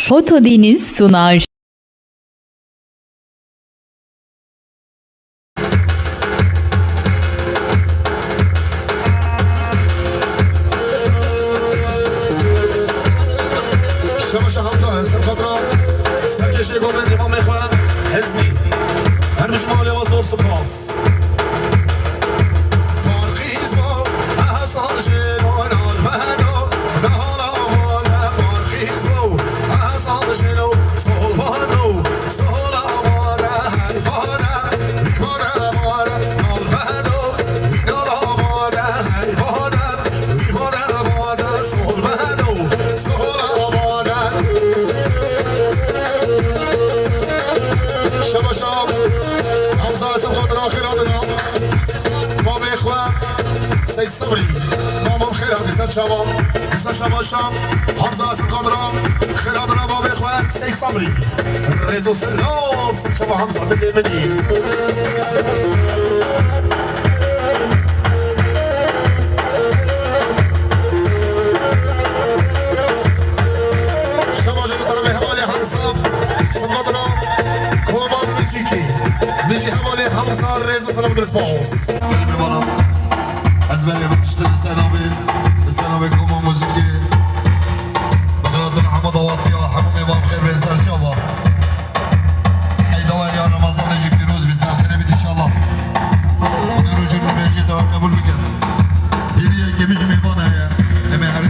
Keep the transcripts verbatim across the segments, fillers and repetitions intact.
Foto Deniz sunar. Şebaşa Hamza, ser xatira serkêşê govend îmamê xwe Heznî. Her bijî malê we zor spas. Farqî hîzbo, ehsan jê nonal vehdo, nehala vane farqî hîzbo, ehsan jê no sol vado, sola vane hey vane, vî vane vane, nal vehdo, vî nala vane hey vane, vî vane vane, sol vehdo, sola vane. Şebaşa Hamza, ez bi xwe dira xêr hatina. Mamê xwe Seyîd Sebrî. Mama bi xêr hatî ser çavan. Dîsa şebaşa Hamza, ez bi xwe dira xêr hatina mamê xwe Seyîd Sebrî. Rêz û silav ser çava Hamza dilê min î. Şebaşa ji terefê hevalê Hamza, Sibadra, Koma Muzîkî. Min jî hevalê Hamza rêz û selam dikin, spas. Gelê mêvanan, ez berê min tiştin li ser navê, li ser navê Koma Muzîkê. Bi xêr hatin hemû dawatiya, hemû mêvan xêr bên ser çava. Ey dawa ya Remezanê jî pîroz bî, ser xêrê bît înşallah. Xwedê rojê nûbêjiyê te we qebûl bike. Hêvî yekemîn jî mêvan heye. Em ê her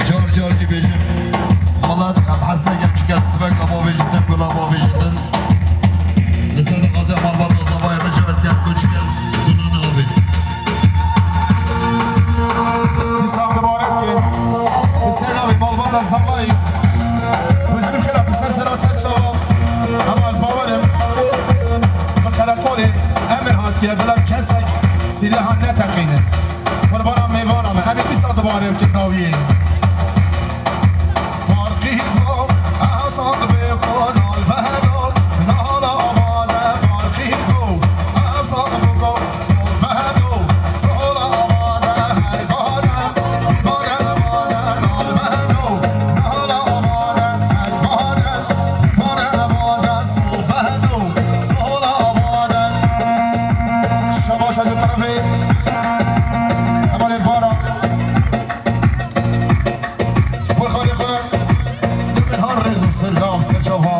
car car jî bêjin. Milet em hez nekin çike siveka bavêjin din, gula bavêjin din. Li ser dixwaze malbata Zavayê rica dikin ku çike gula navê. Dîsa em dibarê dikin. Li ser navê malbata Zavayê. Hûn hemî xêr hatin ser sera ser çava. Ama ez bawer im. Bi qereqolê emir hatiye, bila kesek sîlehan neteqînin. Qurbana mêvana me. Em ê dîsa dibarê bikin dawiyê. Farqî hîzbo, ehsan bê qonal vehdo, nala amade farqî hîzbo, ehsan biko, sol vehdo, sola amade hey bare, bare amade nal vehdo, nala amade hey bare, bare amade sol vehdo, sola amade. Şebaşa ji terefê hevalê Bara. Ji bo xalê xwe, dibin har rêz û silav ser çava.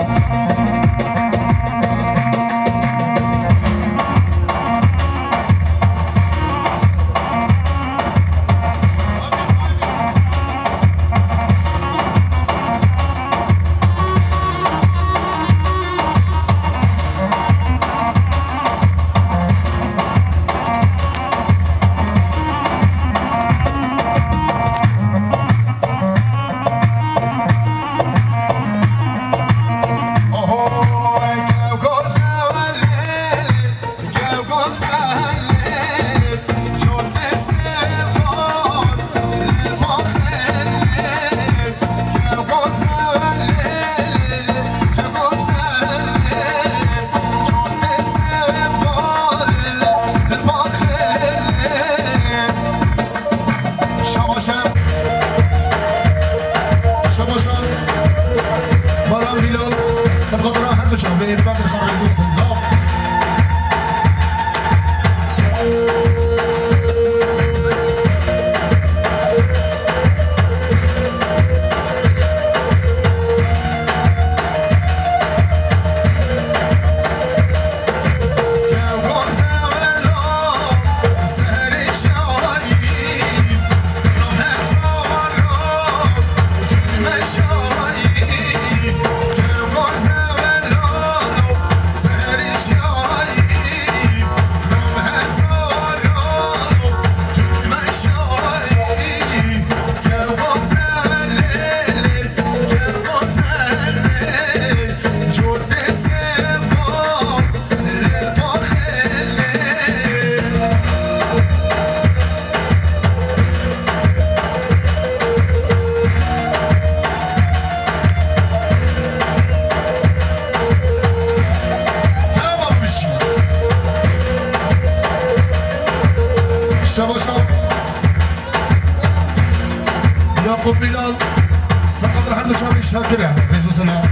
Şabaşa. Şabaşa. Baran Bilal. Sabahlara her bir çabuk. Elbette, kardeşim. Saqatir her du çavê Şakir e. Rêz û selam.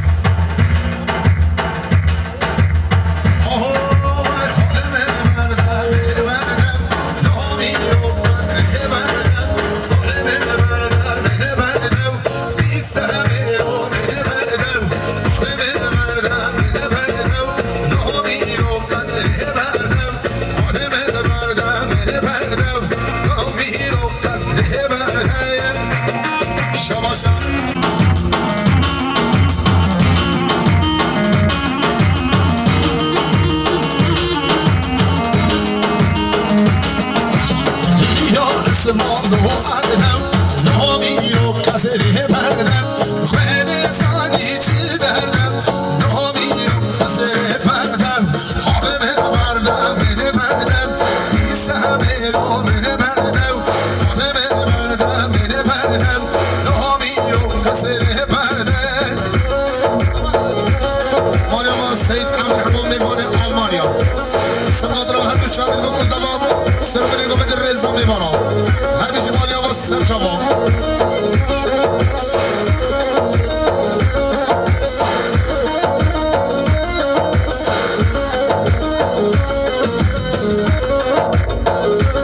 Dinya ziman û erdem, namîro qesrê berdem, xwedê zanî çi derdem, namîro qesrê berdem. Xwedê min berdem, min berdem, dîse mêro min berdem, xwedê min berdem, min berdem, namîro qesrê berdem. Maliya Seyîd Emîr Hemo mêvanê Almanya. Saqatir her du çavê dibe ku zelam, ser binê ku bidin rêza mêvana. Her du jî maliya va ser çava.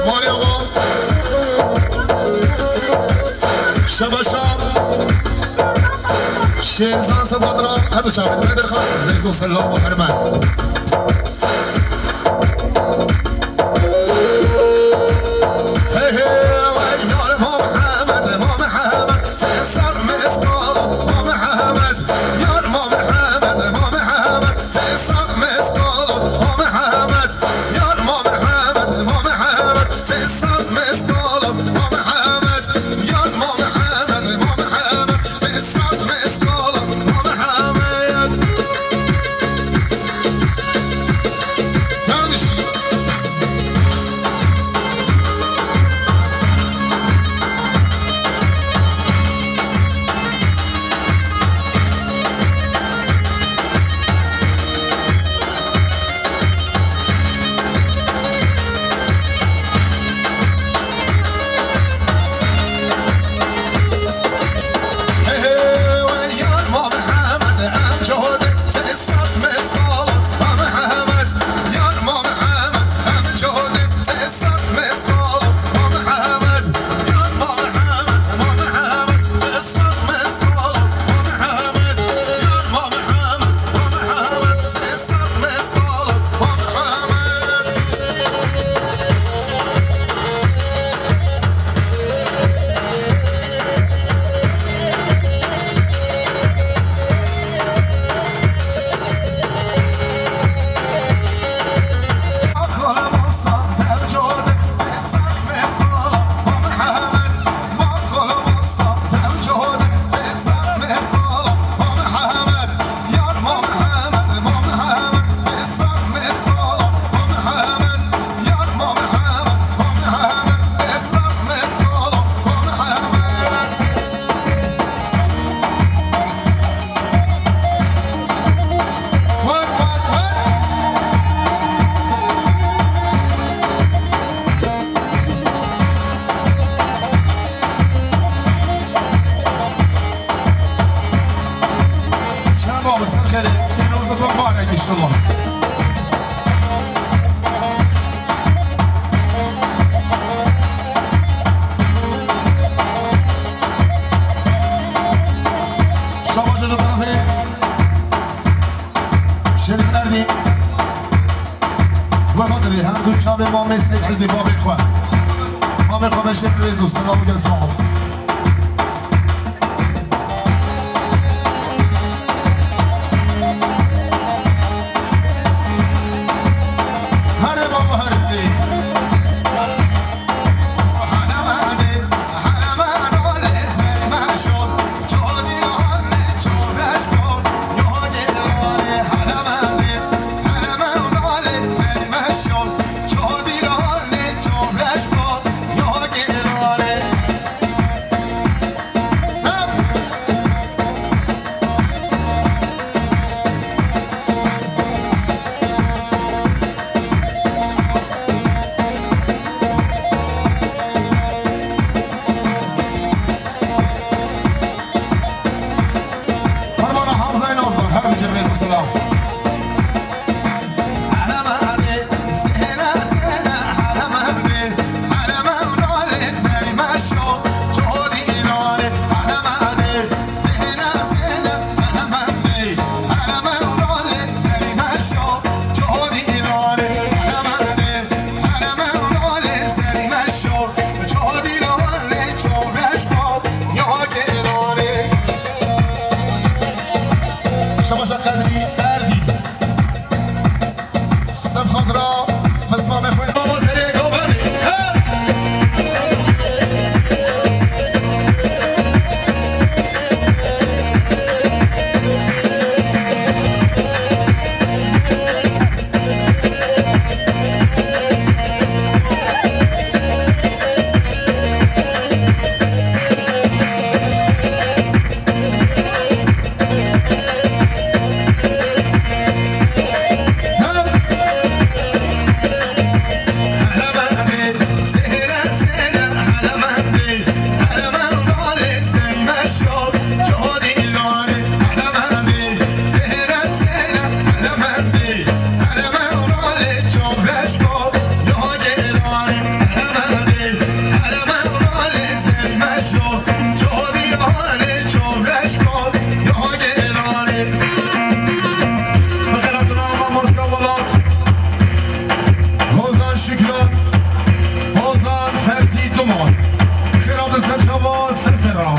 Maliya va. Şebeşa. Şêrzan Saqatir her du çavê dibe derxan. Rêz û selam û hurmet. Hey, hey, yar ma Mihemed, ma Mihemed, sê sed mesqal, ma Mihemed, yar ma Mihemed, ma Mihemed, sê sed mesqal, ma Mihemed, yar ma Mihemed, ma Mihemed, sê sed mesqal, ma Mihemed, yar ma Mihemed, ma Mihemed, sê sed mesqal, ma Mihemed. Tamam. Çend baba ser xêrê, pîroz û mubarek inşallah. Şabaş ji tarafê Şerîf Erdî. Wexatirî her du çavê Mamê Seyîd Hizbî babê xwe. Babê xwe beşê rêz û selam û gelek spas. Herê baba herê. Şabaşa Qedrî Erdî. Seb xatira pismamê xwe. Baba serê gavanê. Hozan Şükran, Hozan Ferzî Duman. Xêr hatin ser çava, ser serra.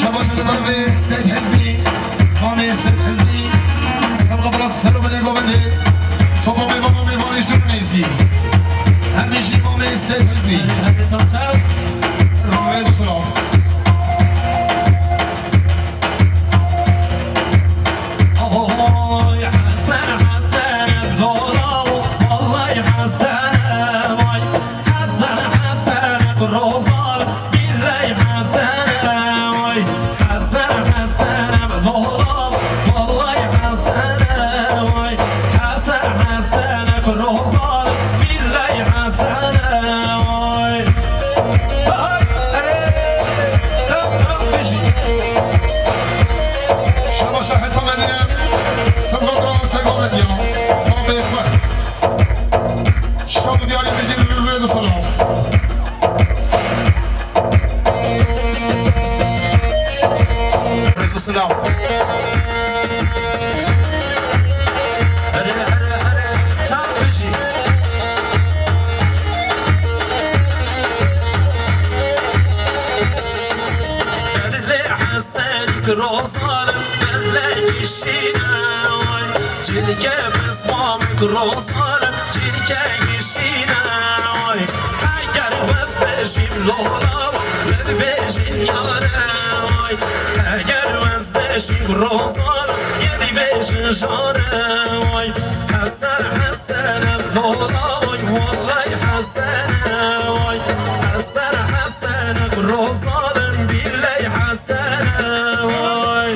Şabaş li ber vê Seyîd Hizmî. Mamê Seyîd Hizmî, sebqa bira ser û binê govendê. Topa mêvan û mêvanê ji dûr nêzî. Her bijî mamê Seyîd Hizmî. Rêz û silav. Oy, Hesen, Hesen, Lola, vallahi Hesen, vay. Hesen, Hesen, Rozal, billahi Hesen, vay. Hesen, Hesen, Lola, vallahi Hesen, vay. Hesen, Hesen, Rozal, billahi Hesen, vay. Ay, ay, tam, tam, bijî. Şabaşa Hesen Medine, Sivatra, Sego Medya, Tabê Xwe. Şad û diyarî bijîn, rêz û silav. Rêz û silav. Here, here, here, tam bijî. Dilê Hesenîk Rozan, dilê kişîne, oy. Cilke pismamik Rozan, cilke kişîne, oy. Eger ez bêjim Lola, ez bêjim yare, oy. Eger ez bêjim Rozan, yedî bêjin jare, oy. Hesen, Hesen, Lola, oy, vallahi Hesen, oy. Hesen, Hesen, Rozan, billahi Hesen, oy.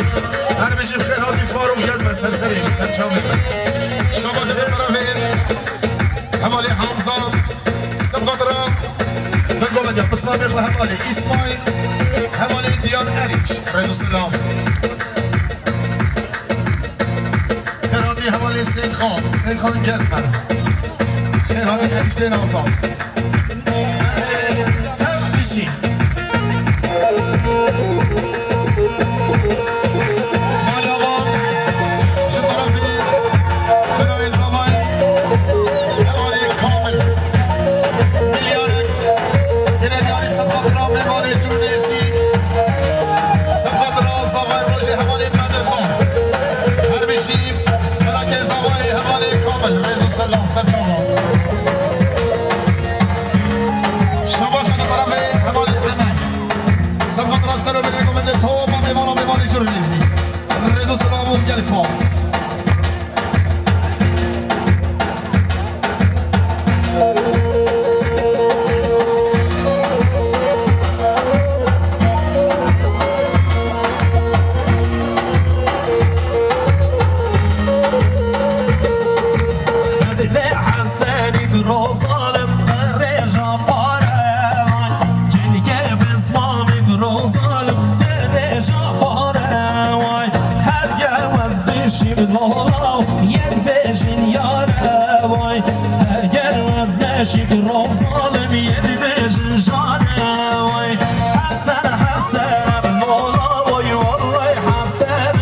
Her bijî xêr hatî Faruk Cezme, ser serê, ser çavê. Şabaşê te tarafê. Hevalê Hamza, Sivatra, Bingo Medya, pismamê xwe hevalê Îsmaîl, hevalê Diyan Eriç, rêz û silav. Xêr hatî hevalê Seyîd Xan, Seyîd Xan Cezme. Xêr hatî Eniştê Nazan. Tev bijî. Malava, ji tarafê birayê Zavayê, hevalê Kamil. Milyarek, yine diyarî Sivatra, mêvanê Tunêsî. Sivatra, Zavayê rojê hevalê Bedirxan. Her bijî, Merakê Zavayê hevalê Kamil, rêz û selam, ser çava. Şabaşa li tarafê hevalê Zalim yedi bêjin jane way. Hesen, Hesen, mola way, wallay Hesen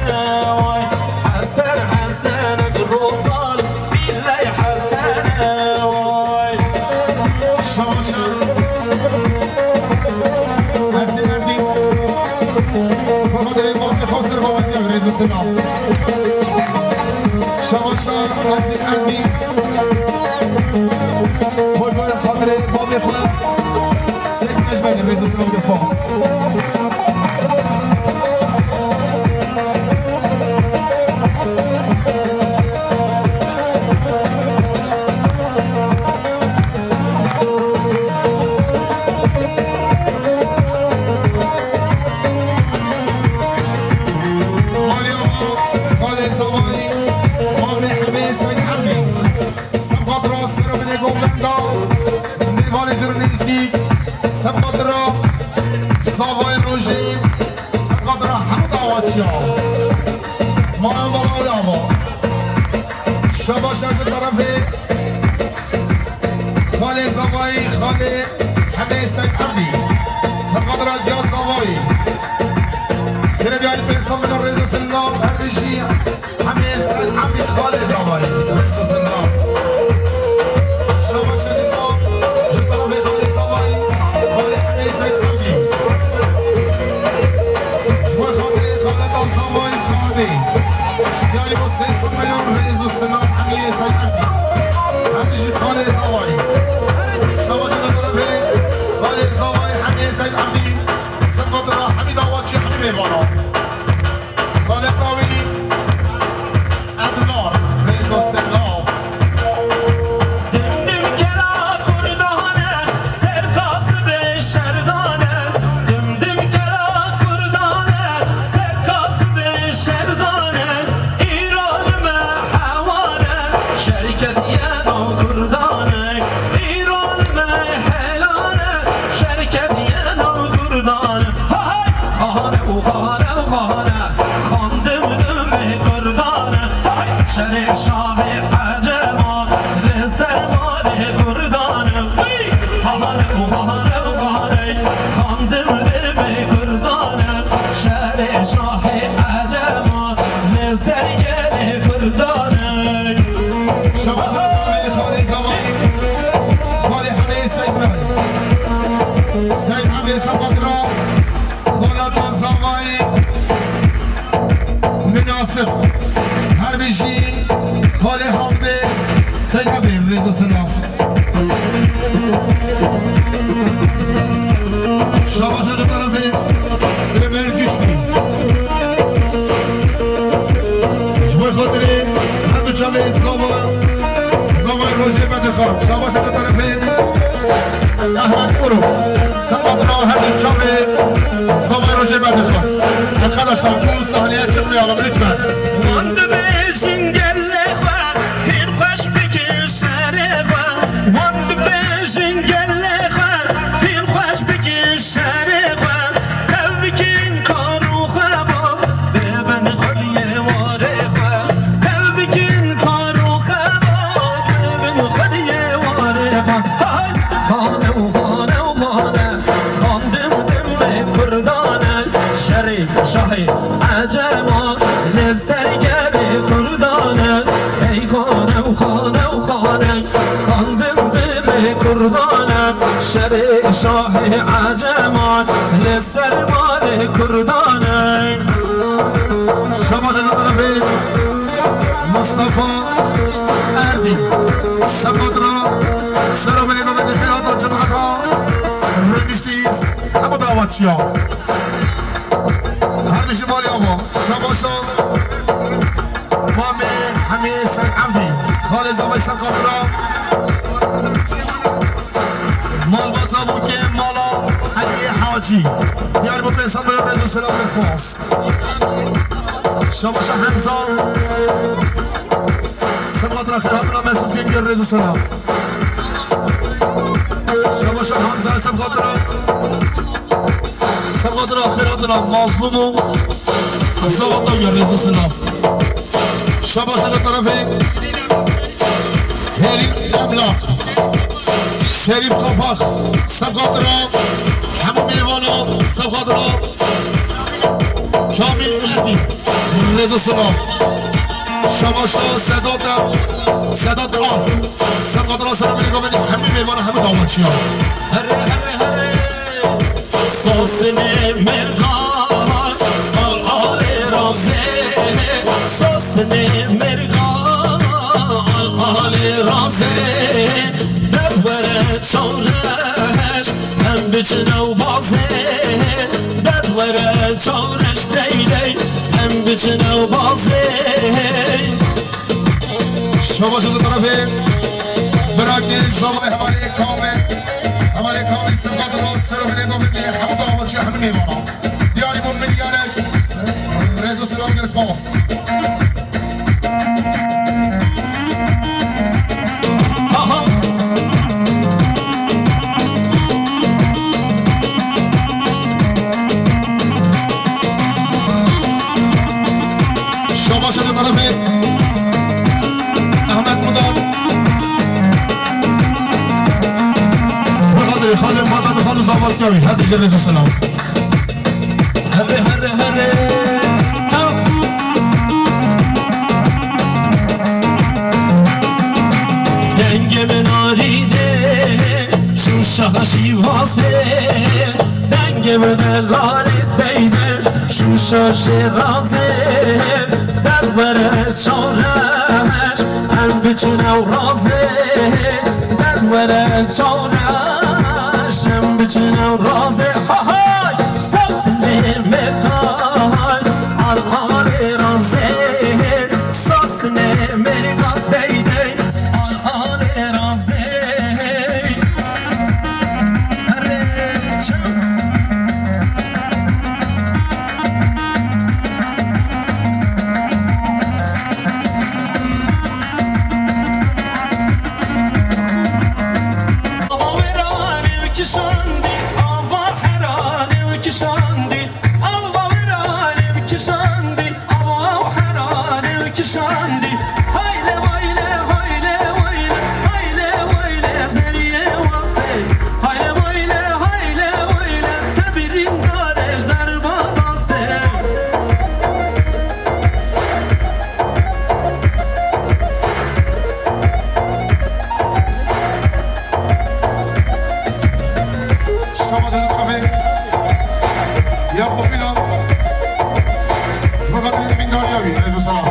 way. Hesen, Hesen, Rozal, billay Hesen way. Şabaşa. Ersin Erdî. Baba direkt bak, efasır baba diye rezil selam. Şabaşa, Ersin Erdî. Koy, koy, xatirê babê xwe. Seyîd Necmetî, rêz û silav û destxwaz. Malê ava, Xalê Zavayî, Mamê Hemê Seyîd Erdî. Sefqat ra serê binê govenda, mêvanê zirnêzî, sefqat ra zavayê rojê, sefqat ra hemû dawaçiya. Mala bala ava. Şabaş ji terefê Xalê Zavayî, Xalê Hemê Seyîd Erdî. Sefqat ra ciya zavayî. Gere diyarî pênc sed milyon rêz û silav her bijî. Hemê Seyîd Erdî Xalê Zavayî. Rêz û silav. Şabaş dîsa ji terefê Xalê Zavayî, Xalê Hemê Seyîd Erdî. Ji bo xatirê Xaleta Zavayî Xalê. Diyarî bo sê sed milyon rêz û silav Hemê Seyîd Erdî. Hemî jî Xalê Zavayî. Şabaş ji terefê Xalê Zavayî Hemê Seyîd Erdî. Sefqat ra hemî dawaçî hemî mêvana. Xaleta wî Ednar, rêz û silav. Dim dim kela kurdane, ser kasibê şerdane. Dim dim kela kurdane, ser kasibê şerdane. Îro li me hewane, şerketiye nav kurdane. Îro li me helane, şerketiye nav kurdane. Hay! Xane û xane û xane, xandim dimê kurdane. Hay! Şerê şahê ecema, li ser malê kurdane. Hey! Xane û xane û xane, xandim dimê kurdane. Şerê şahê ecema, li ser gelê kurdane. Şabaş Xalê Zavayî, Xalê Hemê Seyîd Ibrahîm. Seyîd Hemê Sefqat ra, Xaleta Zavayî, Minasib. Her bijî Xalê Hamdê, Seyîd Hemê, rêz û silav. Şabaş ji terefê Ömer Güçlü. Ji bo xatirê her du çavê Zava, Zavayê Rojê Bedirxan. Şabaş ji terefê Ehmed Uru. Sefqat ra her du çavê Zavayê Rojê Bedirxan. Arkadaşlar, bu sahneye çıkmayalım lütfen. Wan dibêjin gelê xwe, hîn xweş bikin şerê xwe. Wan dibêjin gelê xwe, hîn xweş bikin şerê xwe. Tev bikin kar û xeba, bibin xwediyê warê xwe. Tev bikin kar û xeba, bibin xwediyê warê xwe. Hay! Xane û xane û xane, xandim dimê kurdane. Şerê şahê ecema, li ser gelê kurdane. Hey xane û xane û xane, xandim dimê kurdane. Şerê şahê ecema, li ser malê kurdane. Şabaş ji terefê Mustafa Erdî. Sefqat ra, serê binê govendê xêrata cemaeta rûniştî, hemû dawaçiya. Her bijî malê ava. Şabaşa Mamê Hemê Seyîd Evdî. Xalê Zavayê Sefqat ra. Malbata bûkê mala Eliyê Hacî. Diyar bû pênc sed milyon rêz û selam, response. Şabaşa Hemza. Sefqat ra xêr hatina Mesûd Gengê, rêz û selam. Şabaşa Hemza, Sefqat ra. Sefqat ra xêr hatina Mazlûm û Zava Tawya, rêz û selam. Şabaşa ji terefê Hêlî Emlak. Şerîf Kapak, Sevqatira, hemû mêvana, Sevqatira, Kamîl Erdî, rêz û silav. Şabaşa Sedat, Sedat Al, Sevqatira, selamê gavên hemû mêvana, hemû dawaçiyan. Here, here, here. Sosnê mêrga, al alê razê. Sosnê mêrga, al alê razê. Dev were çawreş, em biçine û bazê. Dev were çawreş dey dey, em biçine û bazê. Şabaş ji terefê birakê Zamanê hevalê Kamê. Hevalê Kamê Sebat Ros, selamê gavê hemû dawaçî, hemû mêvana. Diyarî bû milyarek. Rêz û silav, gelek spas. Şabaş ji terefê Ahmet Mudat. Bi xatirê xalê Muhammed Xal û Zavalkewî. Hadi ji rêz û silav. Here, here, here, tam. Dengê min arî de, Şuşa Şîvazê. Dengê min de larê deyde, Şuşa Şêrazê. Dev were çawreş, em biçine û razê. Dev were çawreş, em biçine û razê. Ha, ha! Sosnê mêrga, al alê razê. Sosnê mêrga dey dey, al alê razê. Here çaw. Ava wêranê û kişandî, ava heranê û kişandî, ava wêranê û kişandî, ava heranê û kişandî. Hayle wayle, hayle wayle, hayle wayle, zeriyê wasê. Hayle wayle, hayle wayle, te birîndar ê ji derba dasê. Şabaş ji terefê Yakup Bilal. Bi xatirê mîndariya wî, rêz û silav.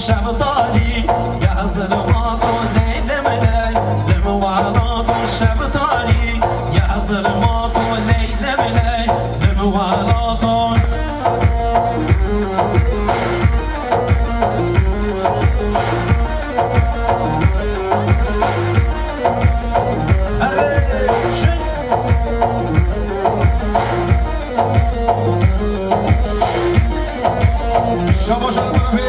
Şevdalî, ya zilmato leylimine, lim welato şevdalî, ya zilmato leylimine, lim welato. Erê, şey. Şabaş ji terefê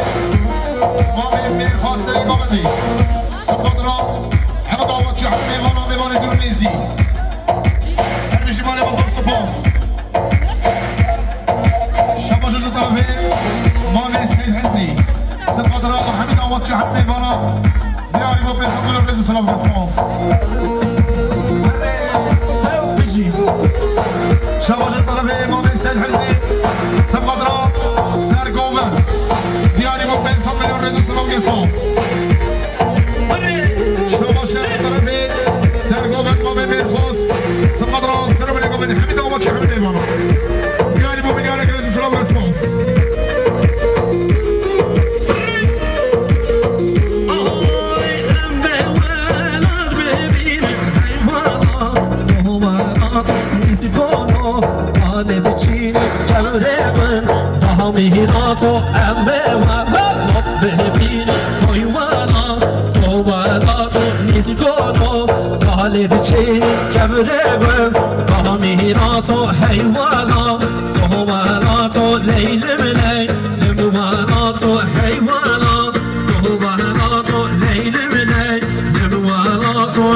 Mamê Mêrxas Serê Gavendî. Sifat ra hemî davetçî, hemî mêvana, mêvanê jûr nêzî. Her bijî malê bazar spas. Şabaş ji terefê Mamê Seyid Heznî. Sifat ra hemî davetçî, hemî mêvana. Diyarî bo pênc sed milyon rêz û silav, spas. Tew bijî. Şabaş ji terefê Mamê Seyid Heznî. Sifat ra Sergovend. Diyarî bo pênc sed milyon rêz û silav, spas. Şabaş ji terefê Sergovend Mamê Mêrxas. Sifat ra selamê Govend. Hemî dawaçî, hemî mêvana. Diyarî bo milyarek rêz û silav, spas. Daha mîhîna to em bê we, we, we bibîn, toy wela, to wela to nîzîko no, kalê diçê kevirê we. Daha mîhîna to hey wela, to wela to leylim ley, lim wela to hey wela, to wela to leylim ley, lim wela to.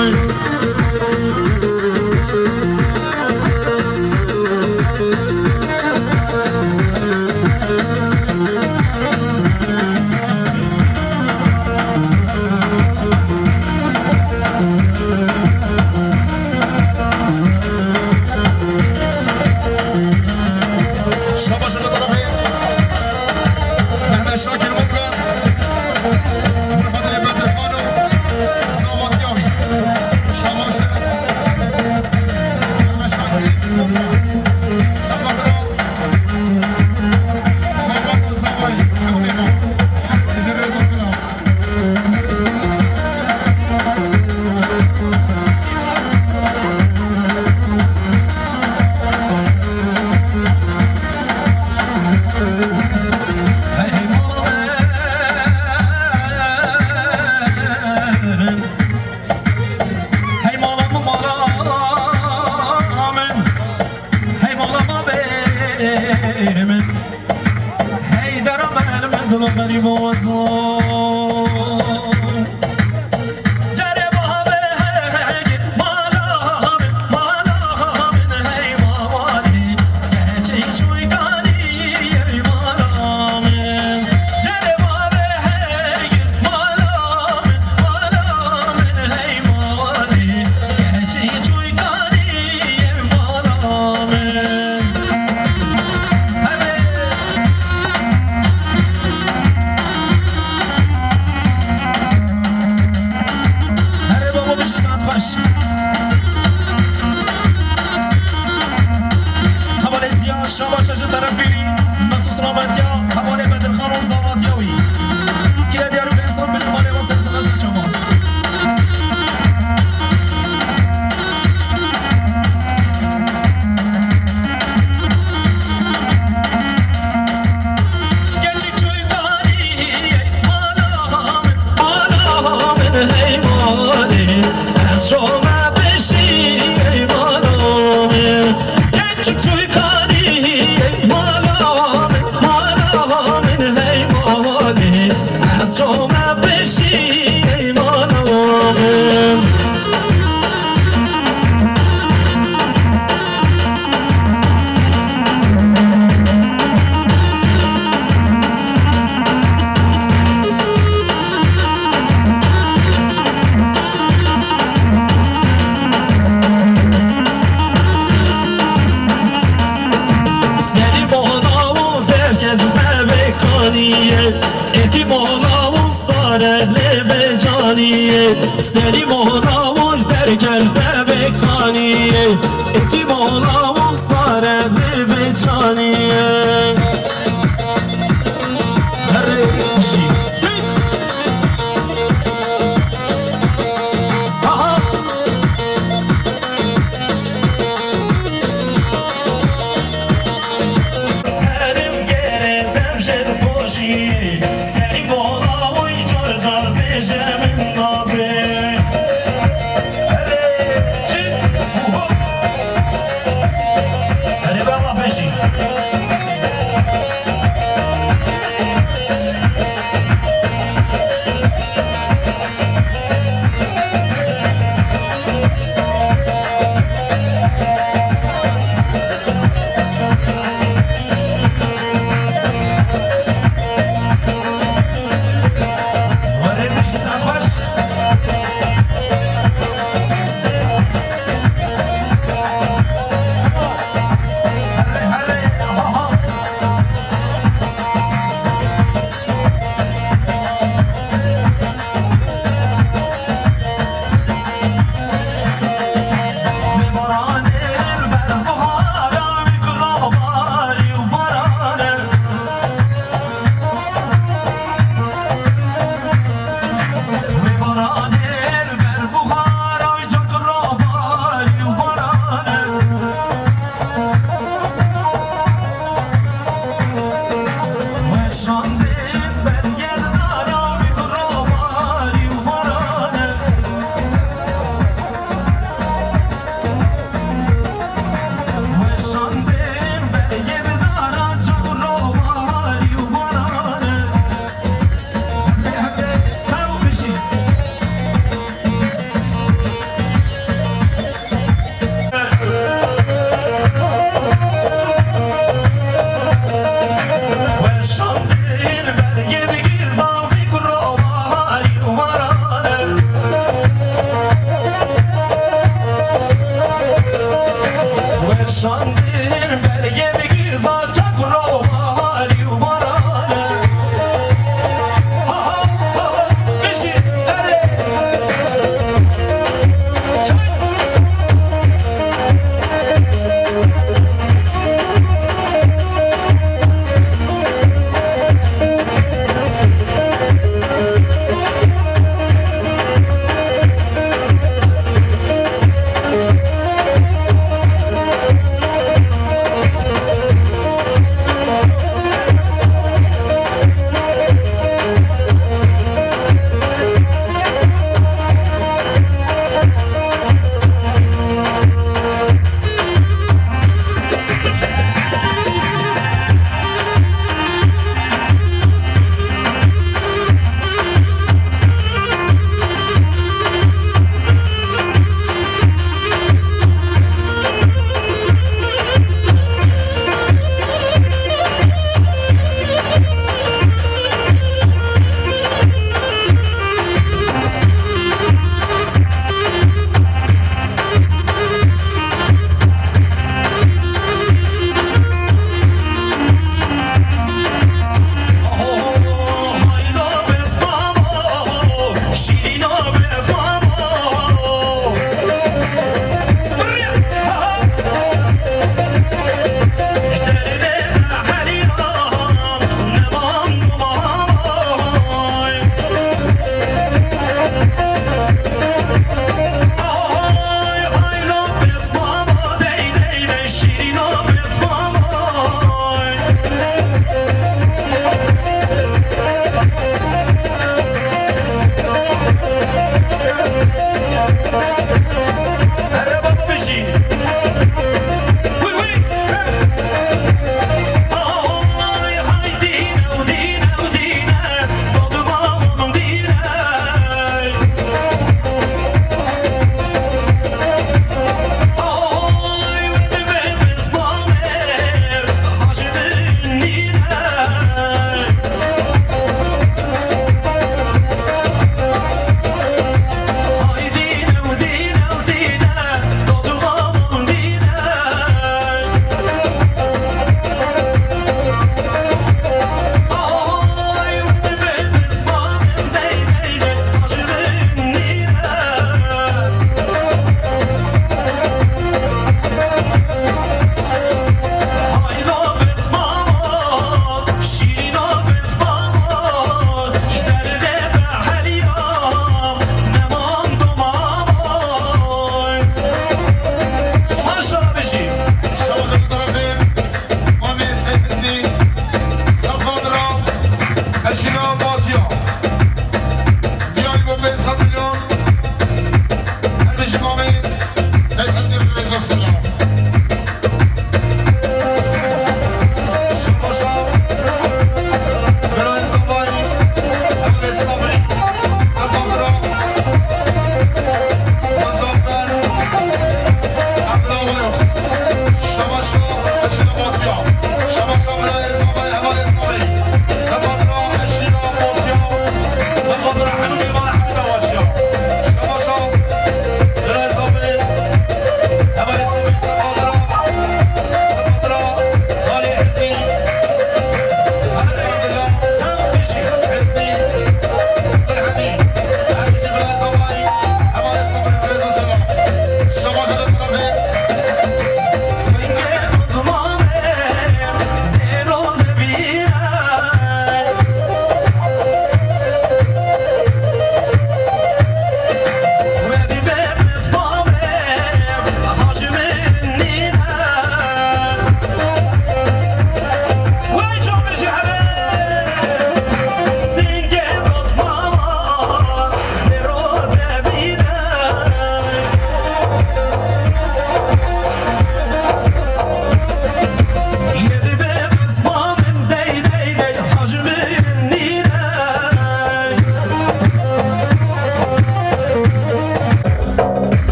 Şabaş, Mehmet Şakir Mokar. Murxatirê Bedirxan û Zavat Yawî. Şabaş. Şakir Mokar. Zavat Yawî. Mehmet Zavayî. Hemû mêvan. Ji rêz û silav. Hey mala min, mala min. Hey mala ma bê min. Hey dera me, min dilo xerîbo wezon. Cerê bavê hey git mala min, mala min hey mawalî. Keçik çûy kanî ey mala min. Cerê bavê hey git mala min, mala min hey mawalî. Keçik çûy kanî ey mala min. Herê. Herê babo, bijî saet xweş. Hevalê Ziya, şabaş e ji terefî Meso Silametiya, hevalê Bedirxan û Zavat Yawî. Kire diyar û insan bin malê ve ser sene ser çavan. Keçik çûy kanî, mala min, mala min hey malê, ez şome pêşî ey mala min. Keçik çûy kanî, mala min, mala min hey malê, ez şome pêşî ey mala min. Serî mala û derkez me vê kaniyê. Êtî mala û sare lê vê caniyê. Serî mala û derkez me vê kaniyê. Êtî mala û sare lê vê caniyê. Herê jî. Aha. Serim gere dev jê dipoşî, serî bola wî car car bêje min nazê. Erê,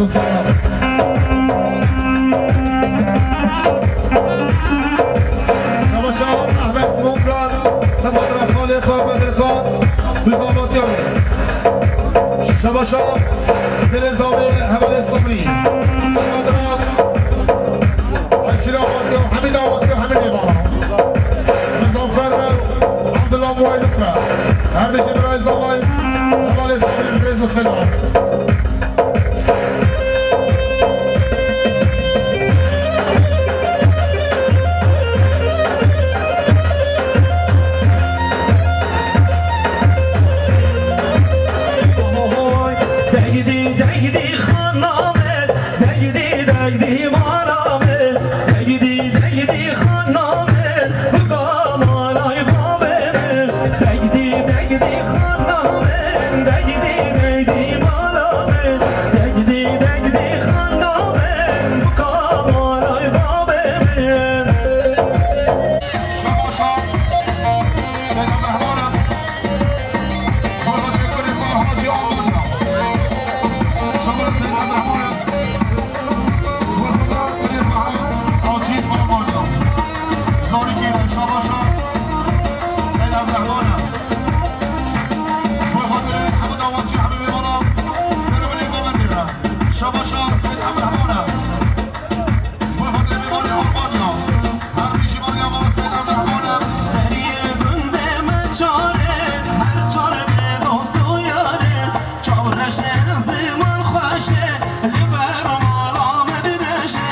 Şabaşa Ahmet Monkan, Sebat Rexanê xwe, Bedir Xan, bi zavatiya wî. Şabaşa Dilê Zavê, Hevalê Sabrî, Sebat Ra, Eşîra Vatiya, Hemîda Vatiya, Hemîdê Bala. Muzaffer ve Abdullah Muaylık ve. Her bir şey bir ay zavallı. Hevalê Sabrî, Rêz û Selam. Oy, degdî, degdî xana min, degdî, degdî mala min, degdî, degdî xana min, bika malay babê min, degdî, degdî xana min, degdî, degdî mala min, degdî, degdî xana min, bika malay babê min. Şabaşa Seyda Abdurrahman. Xweza têkirî xwe Hacî Almanya. Şabaş Seyda Abdurrahman. Xweza têkirî xwe Hacî Almanya. Zarîkî de şabaşa Seyda Abdurrahman. Xweza têkirî Hemîda Vatiya, Hemîdê Bala. Serê binê Babetê re. Şabaşa Seyda Abdurrahman. Ji bo xatirê mêvanê Almanya, her bijî Almanya mala Seyda Abdurrahman e. Seriyê gundê me çar e, her çar bê dost û yar e. Çaw reş e, ziman xweş e, li ber mala me dineşe.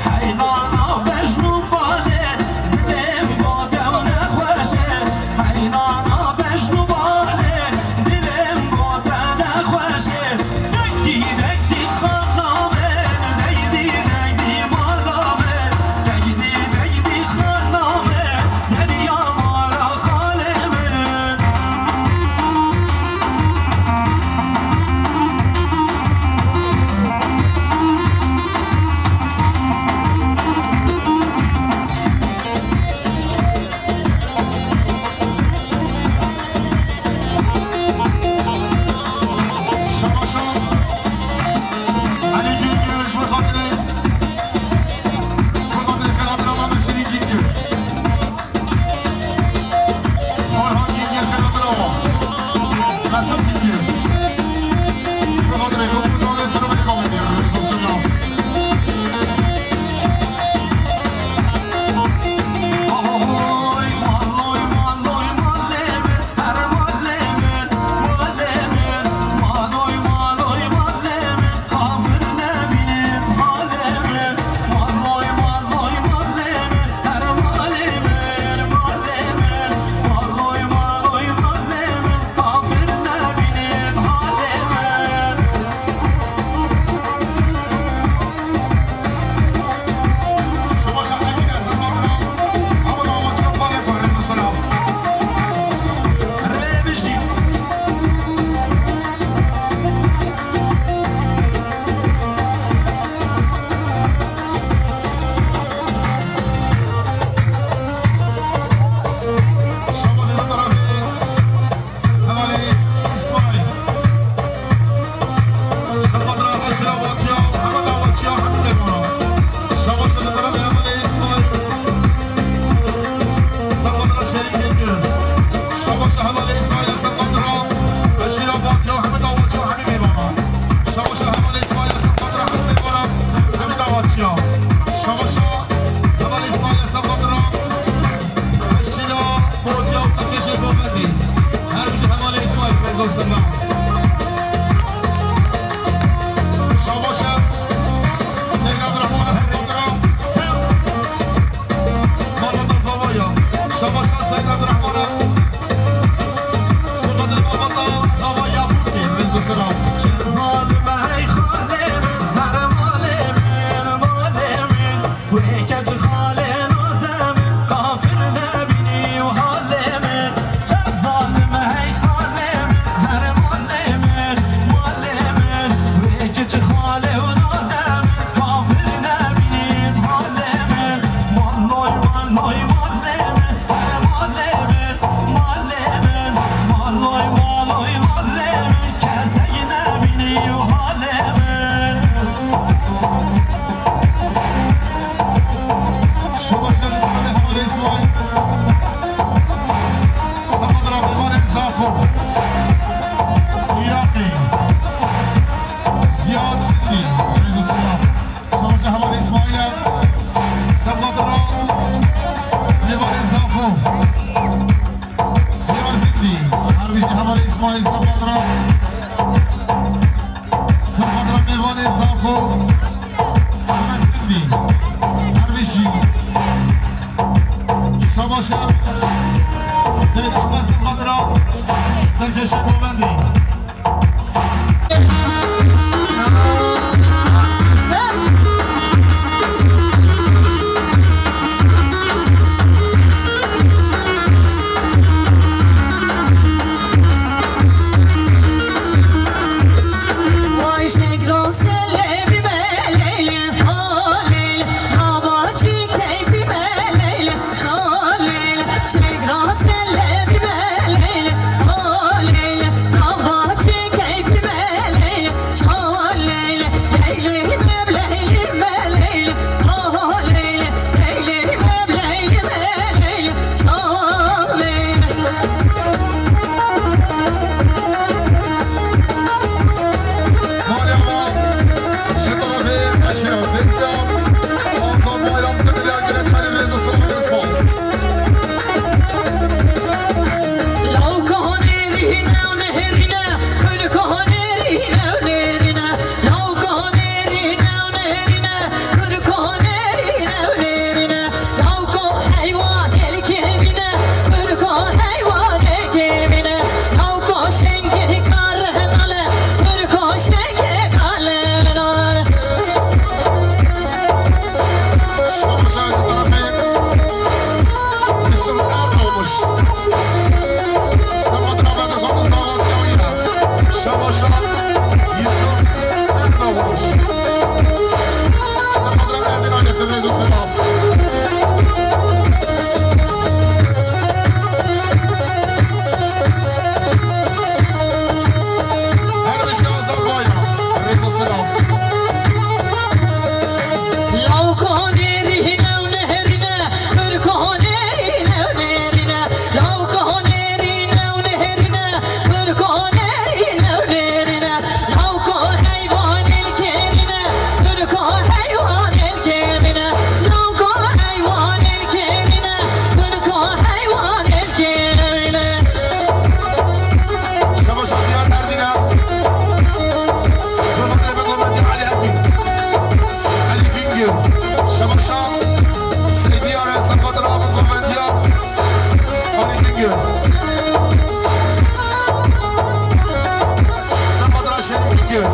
Heydana bejn û bal e, dilê min bo te nexweş e. Heynana bejn û bal e, dilê min bo te nexweş e. Degdî, degdî xana min, degdî, degdî mala min, degdî, degdî xana min, zeriya mala xalê min. Şabaşa Elî Gilgir ji bo xatirê, ji bo xatirê xelatira me Şirîn Gilgir. Orhan Gilgir xelatira we. Mesut Gilgir. Ji bo xatirê xwe, bi zavê sirê xwe lê bavê. Hevalê Îsmaîl. Ji xatira Eşref Vatiya, Hemeda Vatiya, Hemîdê Bala. Şabaş ji xatira Hevalê Îsmaîl. Ji xatira Şerîf Gengir. Şabaş Hevalê Îsmaîl, ji xatira Eşref Vatiya, Hemeda Vatiya, Hemîdê Bala. Şabaş Hevalê Îsmaîl, ji xatira Hemîdê Bala, Hemeda Vatiya. Şabaş Hevalê Îsmaîl, ji xatira Eşîra Botiya û Serkêşê Gometî. Her bijî hevalê Îsmaîl Feyzo Sirna. Şabaş e. Seyda Abdurrahman e, Seyda Abdurrahman. Malbata Zavaya. Şabaş e, Seyda Abdurrahman e. Bi xatir malbata Zavaya Bûtî, Feyzo Sirna. Çi zalim e, hey xalê min, her malê min, malê min. Wê keç xalê nate min, kafir nebînî û halê min. Çe zalim e hey xalê min, her ma Sifatra mêvanê Zafo Mesindî. Her bijî. Şabaş e. Seyda Mesîd Xatira. Serkêşê Govendî. Malê ava ji tarafê eşîra Zêdî ya, Azad Bayram, Demir Ergin, Rêz û selam, response. Şabaş e ji tarafê Yusuf Erdoğmuş. Sefatra Bedirxan Usta Gazî ya wî ne. Şabaş e Yusuf Erdoğmuş. Sefatra Erdîn ailesi, rêz û selam. Her bijî Azad Bayram. Rêz û selam. Şabaş e Diyar Erdîn e. Bi xatirê Begovetî Elî Ergün. Elî Güngör. Şabaş e Seydî Yare, Sefatra bi Govendî ya Elî Güngör. Sefatra Şerîf Güngör.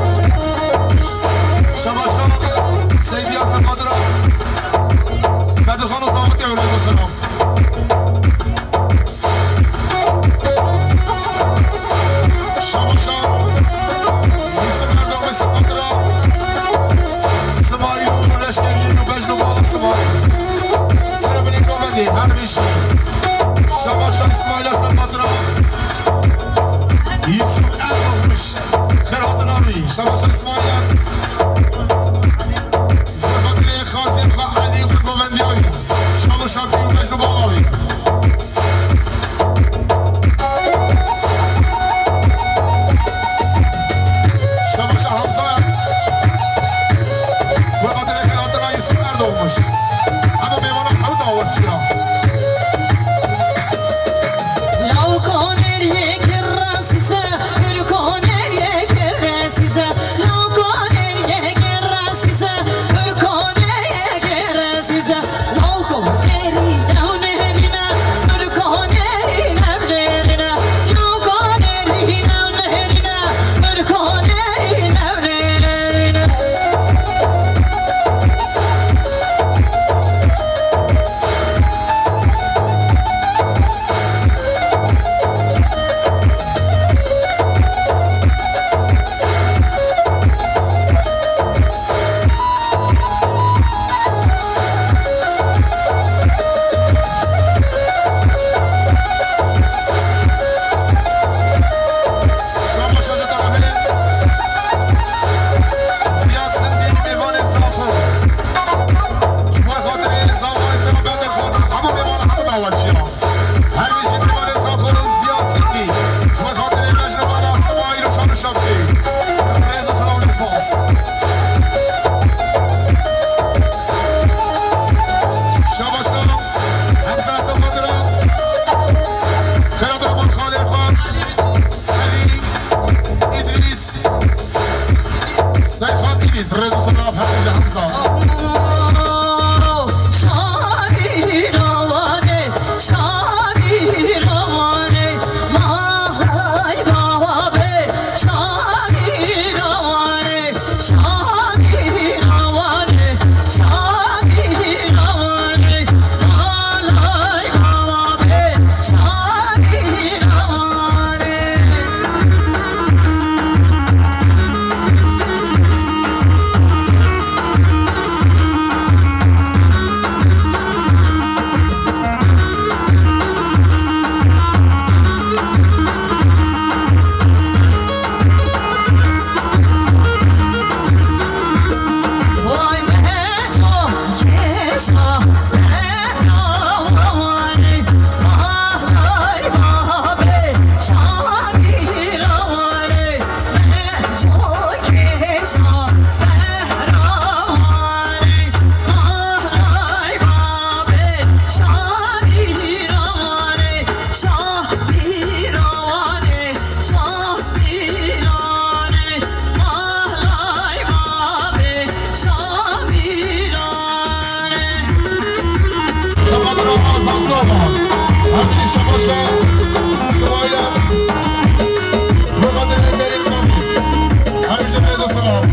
Şabaş e Seydî Yare, Sefatra Bedirxan Ozawatî ya, rêz û selam. Şabaş e Yusuf Erdoğan, Sefatra Simayîl û leşkeriyê û bejn û bala Simayîl. Serê binê Govendî, her bijî. Şabaş e Simayîl, Sefatra Yusuf Erdoğmuş. Xêr hatin abî. Şabaş e Simayîl. Bi xatirê xaziyê xwe Elî bi Govendî ya wî. Şal û şakî û bejn û bala wî. Şabaş e Hamza. Bi xatirê xêrhatina Yusuf Erdoğmuş. Hema mêvana hewt awetiya. Rêz û silav her ji Hemza. Şebat Ramazan Dogan. Hemî şebaşa Suwayla. Muqatil Enderî Kamî. Hemî ji rêz û silav.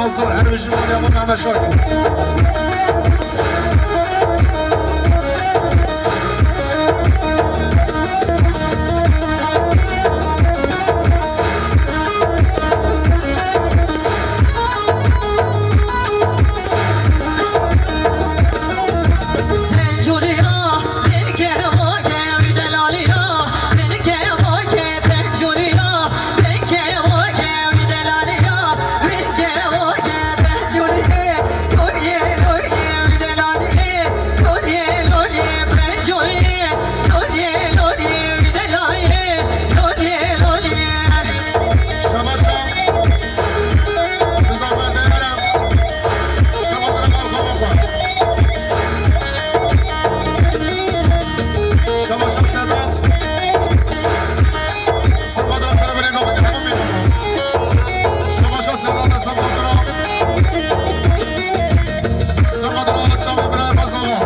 Zor, her bijî maliya min Mehmet Şakir. Şabaş Şam. Muzaffer Bey, Erem. Şabaş Erem, Erkan Erkan. Şabaş Sedat. Şabaş Sedat, Sedat. Saqatra Çavê Bira Bazava.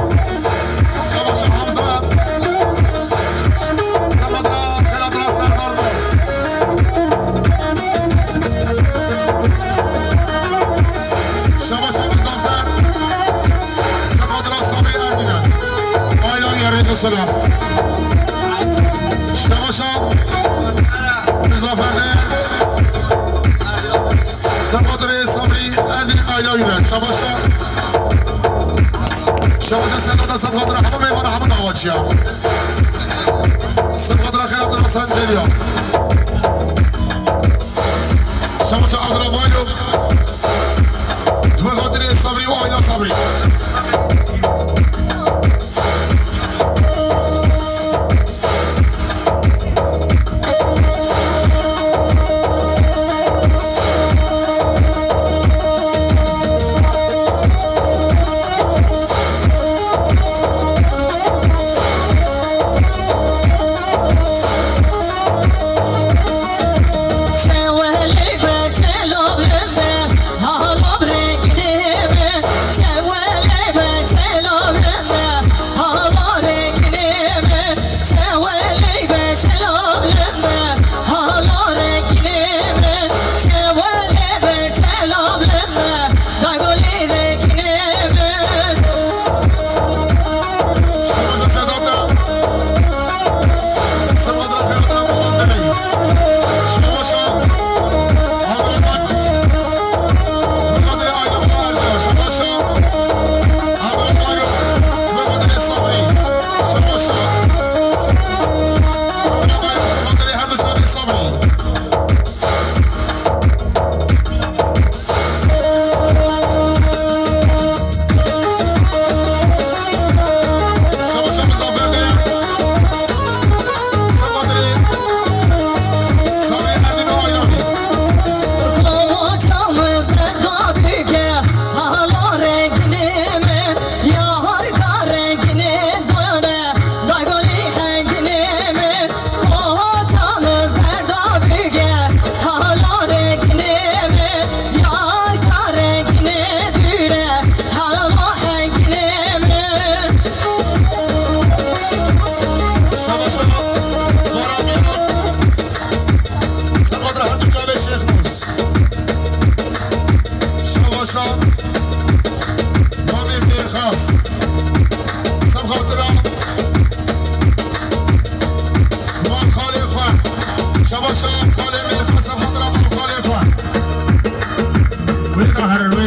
Şabaş Hamza. Saqatra Saqatra Serdar Dost. Şabaş Muzaffer. Saqatra Sabri Erdin'e. Aylan yerine selam. Şabaş Muzaffer de. Saqatra Sabri Erdin Ayla Yüren. Şabaşa. Şabaşa Sedat'a, saqatra hemû mêvana, hemû dawaçiya. Saqatra Xelat'ın Hasan Celya. Şabaşa Abdurrahman yok. Cuma Xatirê Sabri ve Ayla Sabri. Saqatra her du çavê Şêx Mus. Şabaşa Mamê Mêrxas. Saqatra Mal xalê xwe. Şabaşa xalê Mêrxas, saqatra mal xalê xwe. Wê da herin.